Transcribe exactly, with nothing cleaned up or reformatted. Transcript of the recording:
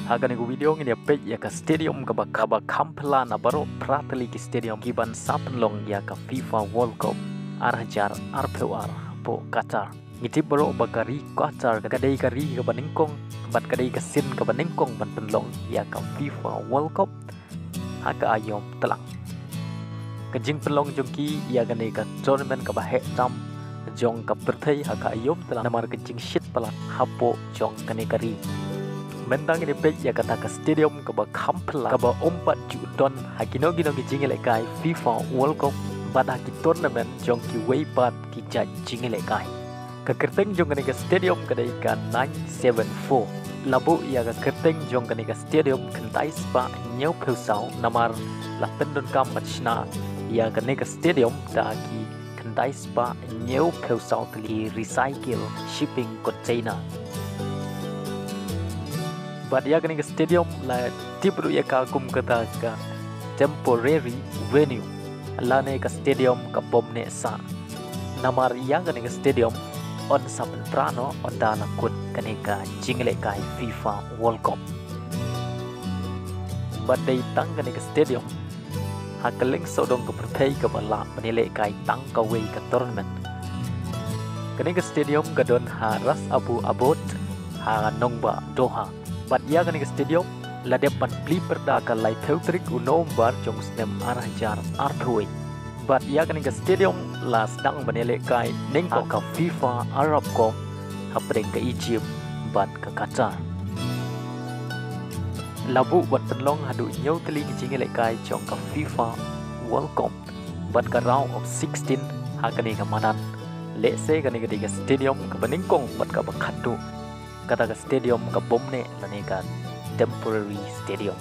Ha kane ka video ngin ïa peit ïa ka stadium kaba, kaba kham phylla na baroh phra tylli ki stadium kiban sa pynlong ïa ka FIFA World Cup ar hajar arphew ar hapoh Qatar. Ngi tip baroh ba ka ri Qatar ka dei ka ri kaba nyngkong bad ka dei ka sien kaba nyngkong ban pynlong ïa ka FIFA World Cup ha ka aïom tlang. Ka jingpynlong jong ki ïa kane ka tournament kaba heh tam jong ka pyrthei ha ka aïom tlang namar ka jingshit palat hapoh jong kane ka ri. Mynta ngin ïa peit ïa kata ka stadium kaba kham phylla kaba ym pat ju don ha kino kino ki jingïalehkai FIFA World Cup bad ha ki tournament jong kiwei pat ki jait jingïalehkai. Ka kyrteng jong kane ka stadium ka dei ka nine seven four. La buh ïa ka kyrteng jong kane ka stadium khyndai spah hynñiewphew saw namar la pyndonkam ban shna ïa kane ka stadium da ki khyndai spah hynñiewphew saw tylli recycle shipping container. Bad ïa kane ka stadium la tip ruh ïa ka kum kata ka temporary venue lane ka stadium ka bym neh sah. Namar ïa kane ka stadium yn sa pynpra noh ynda la kut kane ka jingïalehkai FIFA World Cup. Bad dei tang kane ka stadium ha ka lyngsawdong ka pyrthei kaba lah ban ïalehkai tang kawei ka tournament. Kane ka stadium ka don ha Ras Abu Abud ha nongbah Doha. Bad ïa kane ka stadium la dep ban plie pyrda ka laiphew tarik u November jong u snem ar hajar arphew wei. Bad ïa kane ka stadium la sdang ban ïalehkai nyngkong ha ka FIFA Arab Cup hapdeng ka Egypt bad ka Qatar. La buh ban pynlong haduh hynñiew tylli ki jingïalehkai jong ka FIFA World Cup bad ka round of sixteen ha kane ka madan. Lehse kane ka dei ka stadium kaba nyngkong bad kaba khatduh kata ka stadium ka bym neh lane ka temporary stadium.